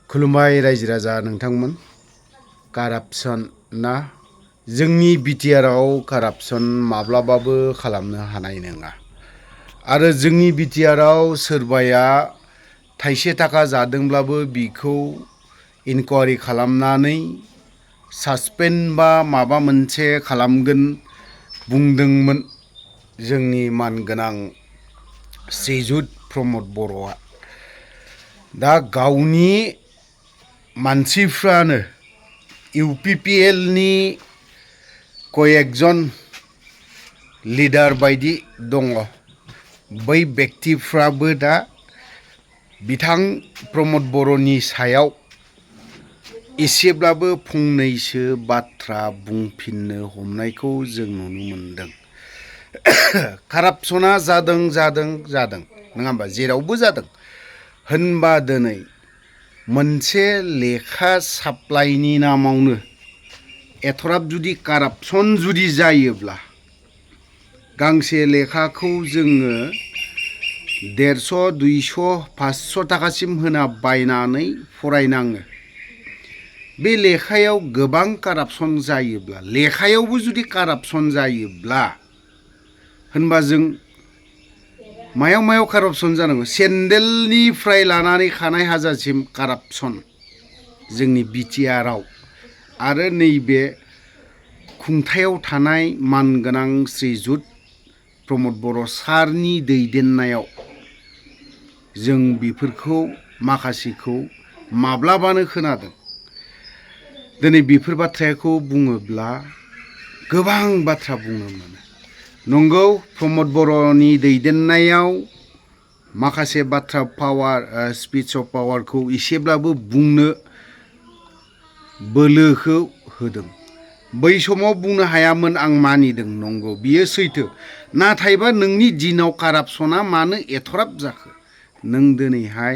खुलुमबाय रायजो राजा नोंथांमोन। कारापसन ना जोंनि बिटिआरआव कारापसन माब्लाबाबो खालामनो हानाय नङा। आरो जोंनि बिटिआरआव सोरबाया थाइसे थाखा जादोंब्लाबो बिखौ इनकुवारि खालामनानै सासपेन्ड बा माबा मोनसे खालामगोन बुंदोंमोन जोंनि मानगोनां श्रीजुत प्रमद बर'आ। दा गावनि मानसिफ्रानो इउपिपिएलनि कयेकजन लिडार बायदि दङ, बै व्यक्तिफ्राबो दा बिथां प्रमद बर'नि सायाव एसेब्लाबो फंनैसो बाथ्रा बुंफिननो हमनायखौ जों नुनो मोनदों। कारापसना जादों नङा होमबा, जेरावबो जादों होनबा दिनै मोनसे लेखा साप्लाइनि नामावनो एथराब जुदि कारापसन जुदि जायोब्ला गांसे लेखाखौ जोङो 150, 200, 500 थाखासिम होना बायनानै फरायनाङो। बे लेखायाव गोबां कारापसन जायोब्ला, लेखायावबो जुदि कारापसन जायोब्ला होनबा जों मायाव कारापसन जानांगौ? सेन्देलनिफ्राय लानानै खानाय हाजासिम कारापसन जोंनि बिटिआरआव। आरो नैबे खुंथायाव थानाय मानगोनां श्रीजुत प्रमद बर' सारनि दैदेननायाव जों बेफोरखौ माखासेखौ माब्लाबानो खोनादों। दिनै बेफोर बाथ्राखौ बुङोब्ला गोबां बाथ्रा बुंनो मोनो। नंगौ, प्रमद बर'नि दैदेननायाव माखासे बाथ्रा पावार, स्पिच अफ पावारखौ एसेब्लाबो बुंनो बोलोखौ होदों। बै समाव बुंनो हायामोन आं मानिदों, नंगौ बियो सैथो। नाथायबा नोंनि दिनाव कारापसना मानो एथराब जाखो? नों दिनैहाय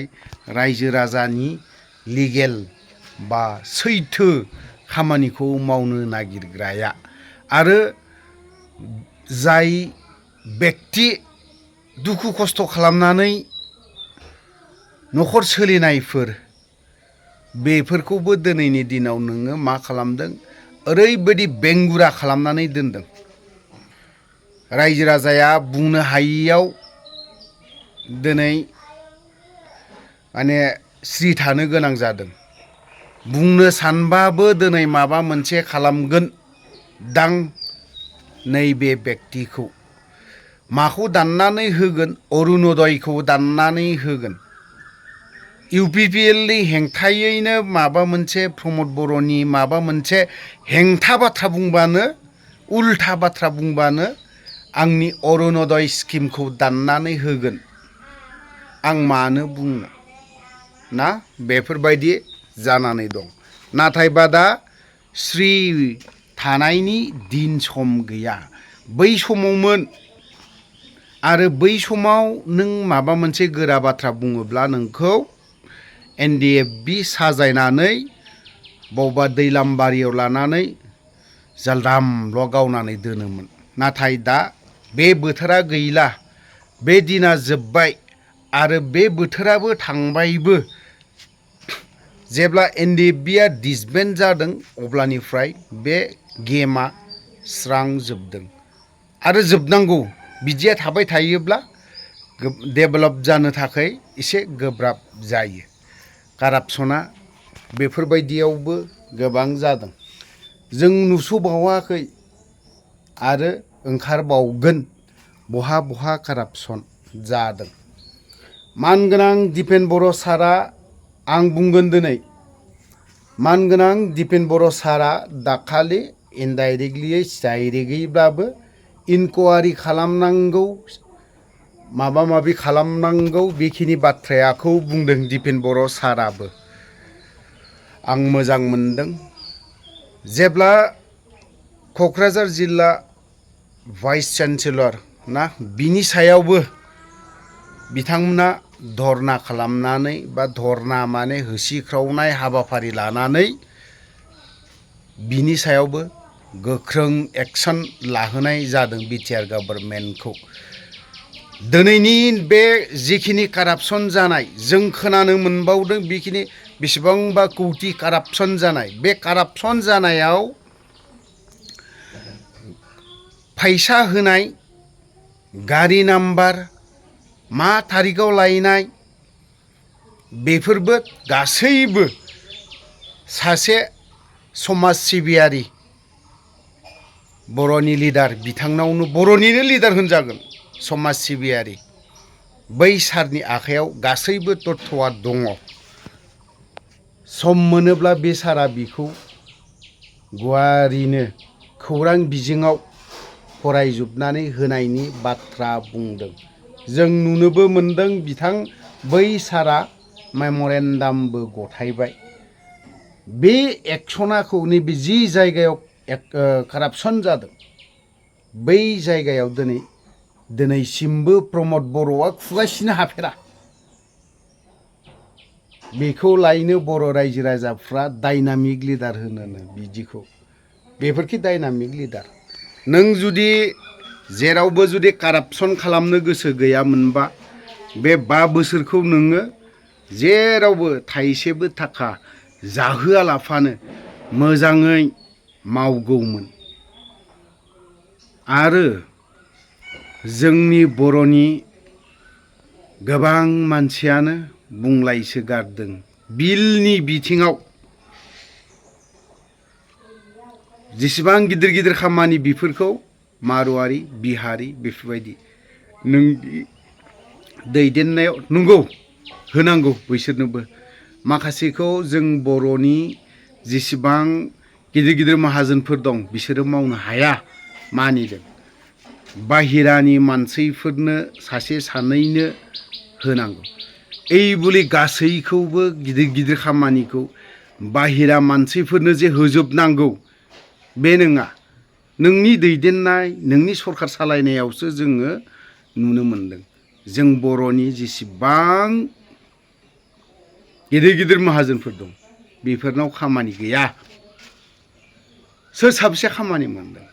रायजो राजानि लिगेल बा सैथो खामानिखौ मावनो नागिरग्राया आरो जाय व्यक्ति दुखु खस्थ' खालामनानै न'खर सोलिनायफोर, बेफोरखौबो दिनैनि दिनाव नोङो मा खालामदों? ओरैबायदि बेंगुरा खालामनानै दोनदों। रायजो राजाया बुंनो हायियाव दिनै माने स्रि थानो गोनां जादों। बुंनो सानबाबो दिनै माबा मोनसे खालामगोन दां नैबे व्यक्तिखौ। माखौ दाननानै होगोन? अरुणदयखौ दाननानै होगोन। इउपिपिएलनि हेंथायैनो माबा मोनसे प्रमद बर'नि माबा मोनसे हेंथा बाथ्रा बुंबानो, उल्था बाथ्रा बुंबानो आंनि अरुणदय स्किमखौ दाननानै होगोन। आं मानो बुंनो ना? बेफोरबायदि जानानै दं। नाथायबा दा स्रि थानायनि दिन सम गैया। बै समावमोन। आरो बै समाव नों माबा मोनसे गोरा बाथ्रा बुङोब्ला नोंखौ NDFB साजायनानै बबेबा दैलामबारियाव लानानै जालदामल' गावनानै दोनोमोन। नाथाय दा बे बोथोरा गैला, बे दिना जोब्बाय आरो बे बोथोराबो थांबायबो। जेब्ला NDFBआ डिसबेन्ड जादों अब्लानिफ्राय बे गेमा स्रां जोबदों आरो जोबनांगौ। बिदिया थाबाय थायोब्ला डेभेलप जानो थाखाय एसे गोब्राब जायो। कारापसना बेफोरबायदियावबो गोबां जादों। जों नुस'बावाखै आरो ओंखारबावगोन बहा बहा कारापसन जादों। मानगोनां दिपेन बर' सारा, आं बुंगोन दिनै, मानगोनां दिपेन बर' सारा दाखालि इनडाइरेक्टलियै डाइरेक्टयैब्लाबो इनकुवारि खालामनांगौ, माबा माबि खालामनांगौ, बेखिनि बाथ्राखौ बुंदों दिपेन बर' साराबो। आं मोजां मोनदों। जेब्ला क'क्राझार जिल्ला भाइस चेन्सेलर ना, बिनि सायावबो बिथांमोना धरना खालामनानै बा धरना माने होसिख्रावनाय हाबाफारि लानानै बिनि सायावबो गोख्रों एक्सन लाहोनाय जादों बिटिआर गभर्नमेन्टखौ। दिनैनि बे जिखिनि कारापसन जानाय जों खोनानो मोनबावदों, बेखिनि बेसेबांबा कौटि कारापसन जानाय बे कारापसन जानायाव फैसा होनाय गारि नाम्बार मा थारिखआव लायनाय बेफोरबो गासैबो सासे समाज सिबियारि बर'नि लिडार बिथांनावनो बर'निनो लिडार होनजागोन समाज सिबियारि बै सारनि आखायाव गासैबो तथ्यआ दङ। सम मोनोब्ला बे सारा बिखौ गुवारैनो खौरां बिजोङाव फरायजोबनानै होनायनि बाथ्रा बुंदों। जों नुनोबो मोनदों बिथां बै सारा मेम'रेन्डामबो गथायबाय। बे एक्सनाखौ नैबे जि जायगायाव कारापसन जादों बै जायगायाव दिनैसिमबो प्रमद बर'आ खुगासिनो हाफेरा। बेखौ लायनो बर' रायजो राजाफ्रा डायनामिक लिडार होनो बिदिखौ। बेफोरखि डायनामिक लिडार नों जुदि जेरावबो जुदि कारापसन खालामनो गोसो गैयामोनबा बे 5 बोसोरखौ नोङो जेरावबो थाइसेबो थाखा जाहोआलाफानो मोजाङै मावगौमोन। आरो जोंनि बर'नि गोबां मानसियानो बुंलायसो गारदों बिलनि बिथिङाव जेसेबां गिदिर गिदिर खामानि बेफोरखौ मारवारि बिहारि बेफोरबायदि नों दैदेननायाव नंगौ होनांगौ बैसोरनोबो माखासेखौ जों बर'नि जेसेबां गिदिर गिदिर माहाजोनफोर दं बिसोरो मावनो हाया मानिदों। बाहेरानि मानसिफोरनो सासे सानैनो होनांगौ। এই বুলি गासैखौबो गिदिर गिदिर खामानिखौ बाहेरा मानसिफोरनो जे होजोबनांगौ बे नङा। नोंनि दैदेननाय नोंनि सरकार सालायनायावसो जोङो नुनो मोनदों। जों बर'नि जेसेबां गिदिर गिदिर माहाजोनफोर दं बेफोरनाव खामानि गैया। सोर साबेसे खामानि मोनदों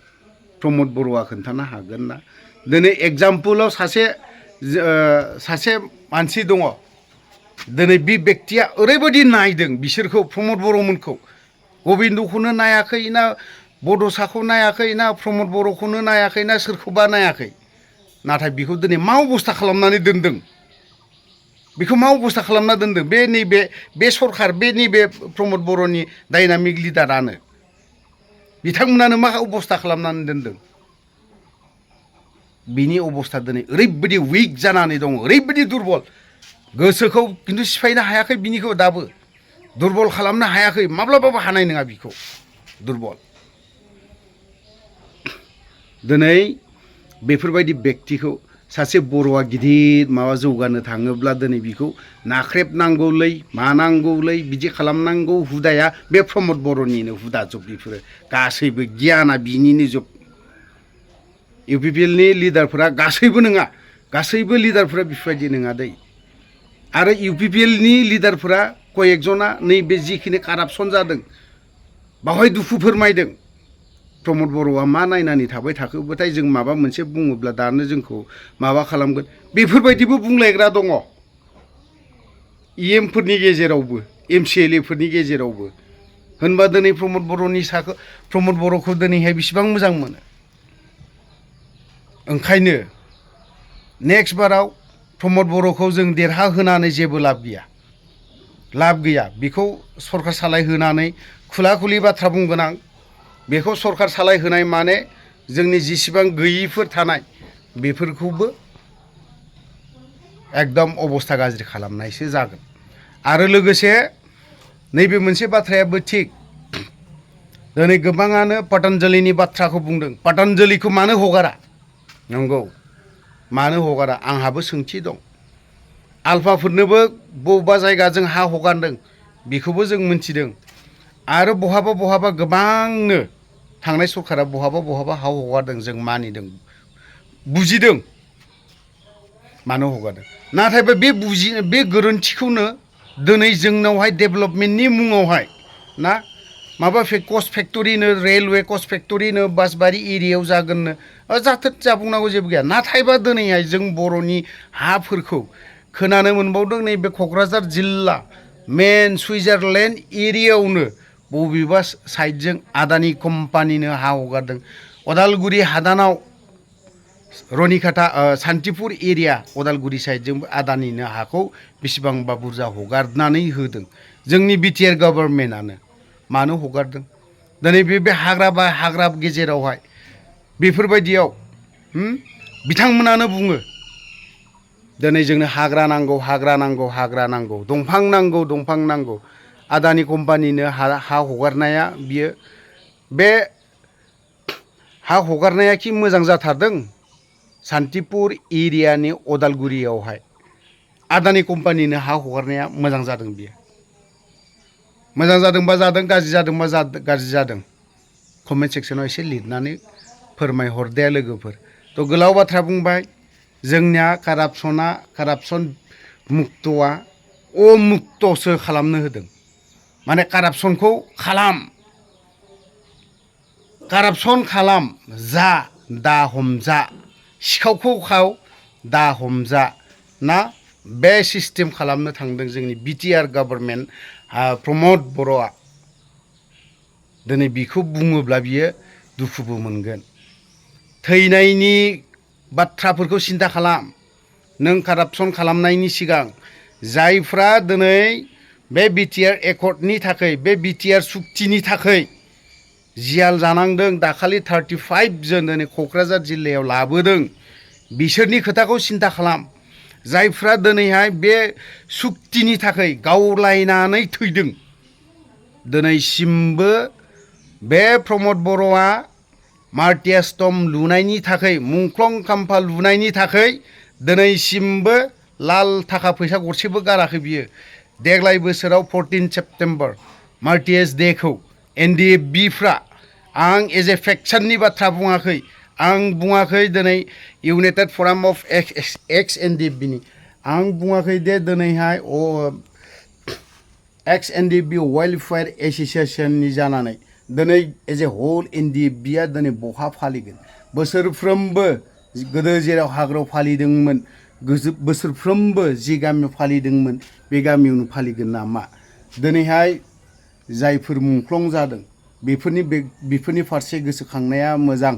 प्रमद बर'आ खोन्थानो हागोन ना? दिनै एग्जाम्पलाव सासे मानसि दङ। दिनै बे बेक्तिया ओरैबायदि नायदों बिसोरखौ प्रमद बर'मोनखौ गबिन्दखौनो नायाखै ना बड'साखौ नायाखै ना प्रमद बर'खौनो नायाखै ना सोरखौबा नायाखै। नाथाय बेखौ दिनै मा अबस्था खालामनानै दोनदों बेखौ मा अबस्था खालामना दोनदों बे सरखार बे नैबे प्रमद बर'नि डायनामिक लिडारानो बिथांमोनानो मा अबस्था खालामनानै दोनदों। बिनि अबस्था दिनै ओरैबायदि उइक जानानै दङ ओरैबायदि दुरबल गोसोखौ खिन्थु सिफायनो हायाखै बिनिखौ दाबो दुरबल खालामनो हायाखै माब्लाबाबो हानाय नङा बिखौ दुरबल। दिनै बेफोरबायदि बेक्तिखौ सासे बर'आ गिदिर माबा जौगानो थाङोब्ला दिनै बिखौ नाख्रेबनांगौलै मानांगौलै बिदि खालामनांगौ हुदाया बे प्रमद बर'निनो हुदा जोब बेफोरो गासैबो गियाना बिनिनो जोब। इउपिपिएलनि लिडारफोरा गासैबो नङा गासैबो लिडारफोरा बेफोरबायदि नङा दै। आरो इउपिपिएलनि लिडारफोरा कयेकजना नैबे जिखिनि कारापसन जादों बावहाय दुखु फोरमायदों। प्रमद बर'आ मा नायनानै थाबाय थाखोबाथाय जों माबा मोनसे बुङोब्ला दानो जोंखौ माबा खालामगोन बेफोरबायदिबो बुंलायग्रा दङ इएमफोरनि गेजेरावबो एमसिएलएफोरनि गेजेरावबो। होनबा दिनै प्रमद बर'खौ दिनैहाय बेसेबां मोजां मोनो। ओंखायनो नेक्स्ट बाराव प्रमद बर'खौ जों देरहाहोनानै जेबो लाब गैया। बेखौ सरकार सालायहोनानै खुला खुलि बाथ्रा बुंगोन आं बेखौ सरकार सालायहोनाय माने जोंनि जेसेबां गैयिफोर थानाय बेफोरखौबो एकदम अबस्था गाज्रि खालामनायसो जागोन। आरो लोगोसे नैबे मोनसे बाथ्रायाबो थिग दिनै गोबाङानो पतन्जलिनि बाथ्राखौ बुंदों। पतन्जलिखौ मानो हगारा? नंगौ मानो हगारा आंहाबो सोंथि दं। आलफाफोरनोबो बबेबा जायगाजों हा हगारदों बेखौबो जों मिथिदों। आरो बहाबा गोबांनो थांनाय सरकारा बहाबा हा हगारदों जों मानिदों बुजिदों मानो हगारदों। नाथाय बे गोरोन्थिखौनो दिनै जोंनावहाय डेभेलपमेन्टनि मुङावहाय ना माबा कस्ट फेक्टरिनो रेलवे कस्ट फेक्टरिनो बासबारि एरियायाव जागोननो जाथों जा बुंनांगौ जेबो गैया। नाथायबा दिनैहाय जों बर'नि हाफोरखौ खोनानो मोनबावदों नैबे क'क्राझार जिल्ला मेन सुइजारलेण्ड एरियायावनो बबेबा साइडजों आदानि कम्पानिनो हा हगारदों अदालगुरि हादानाव रनिखाता सान्तिपुर एरिया अदालगुरि साइडजोंबो आदानिनो हाखौ बेसेबांबा बुरजा हगारनानै होदों जोंनि बिटिआर गभर्नमेन्टआनो मानो हगारदों दिनै बे हाग्रा गेजेरावहाय बेफोरबायदियाव बिथांमोनानो बुङो दिनै जोंनो हाग्रा नांगौ दंफां नांगौ आदानि कम्पानिनो हा हगारनाया बियो बे हा हगारनाया कि मोजां जाथारदों सान्तिपुर एरियानि अदालगुरियावहाय आदानि कम्पानिनो हा हगारनाया मोजां जादों बियो मोजां जादोंबा जादों गाज्रि जादोंबा गाज्रि जादों कमेन्ट सेक्सनाव एसे लिरनानै फोरमायहरदे लोगोफोर तो गोलाव बाथ्रा बुंबाय जोंनिया कारापसन मुक्तआ अमुक्तसो खालामनो होदों माने कारापसनखौ खालाम जा दा हमजा सिखावखौ खाव दा हमजा ना बे सिस्टेम खालामनो थांदों जोंनि बिटिआर गभर्नमेन्ट प्रमद बर'आ दिनै बिखौ बुङोब्ला बियो दुखुबो मोनगोन थैनायनि बाथ्राफोरखौ सिन्था खालाम नों कारापसन खालामनायनि सिगां जायफ्रा दिनै बे बिटिआर एकर्डनि थाखाय बे बिटिआर सुक्तिनि थाखाय जियाल जानांदों दाखालि 35 जन दिनै क'क्राझार जिल्लायाव लाबोदों बिसोरनि खोथाखौ सिन्था खालाम जायफ्रा दिनैहाय बे सुक्तिनि थाखाय गावलायनानै थैदों दिनैसिमबो बे प्रमद बर'आ मार्टियास्टम लुनायनि थाखाय मुंख्लं खाम्फा लुनायनि थाखाय दिनैसिमबो लाल थाखा फैसा गरसेबो गाराखै बियो देग्लाय बोसोराव 14 सेप्टेम्बर मार्टियास डेखौ NDFB-फ्रा आं एज ए फेक्सननि बाथ्रा बुङाखै आं बुङाखै दिनै इउनाइटेड फराम अफ एक्स NDFB-नि आं बुङाखै दे दिनैहाय एक्स NDFB वेलफेयार एस'सिएशननि जानानै दिनै एज ए होल NDFB-आ दिनै बहा फालिगोन बोसोरफ्रोमबो गोदो जेराव हाग्रायाव फालिदोंमोन बोसोरफ्रोमबो जि गामियाव फालिदोंमोन बे गामियावनो फालिगोन नामा दिनैहाय जायफोर मुंख्लं जादों बेफोरनि फारसे गोसोखांनाया मोजां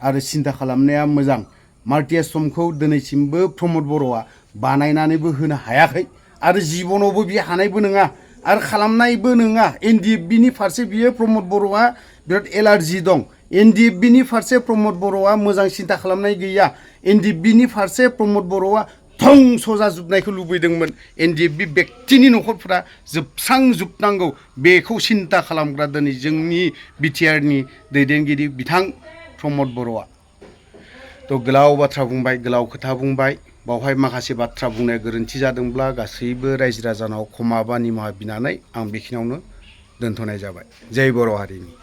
आरो सिन्था खालामनाया मोजां मार्टियास्टमखौ दिनैसिमबो प्रमद बर'आ बानायनानैबो होनो हायाखै आरो जिबनावबो बियो हानायबो नङा आरो खालामनायबो नङा NDFB-नि फारसे बियो प्रमद बर'आ बिराद एलार्जि दं NDFB-नि फारसे प्रमद बर'आ मोजां सिन्था खालामनाय गैया NDFB-नि फारसे प्रमद बर'आ धंस जाजोबनायखौ लुबैदोंमोन NDFB बेक्तिनि न'खरफोरा जोबस्रांजोबनांगौ बेखौ सिन्था खालामग्रा दिनै जोंनि बिटिआरनि दैदेनगिरि बिथां प्रमद बर'आ तो गोलाव बाथ्रा बुंबाय गोलाव खोथा बुंबाय बावहाय माखासे बाथ्रा बुंनाया गोरोन्थि जादोंब्ला गासैबो रायजो राजानाव क्षमा बा निमाहा बिनानै आं बेखिनियावनो दोनथ'नाय जाबाय जय बर' हारिनि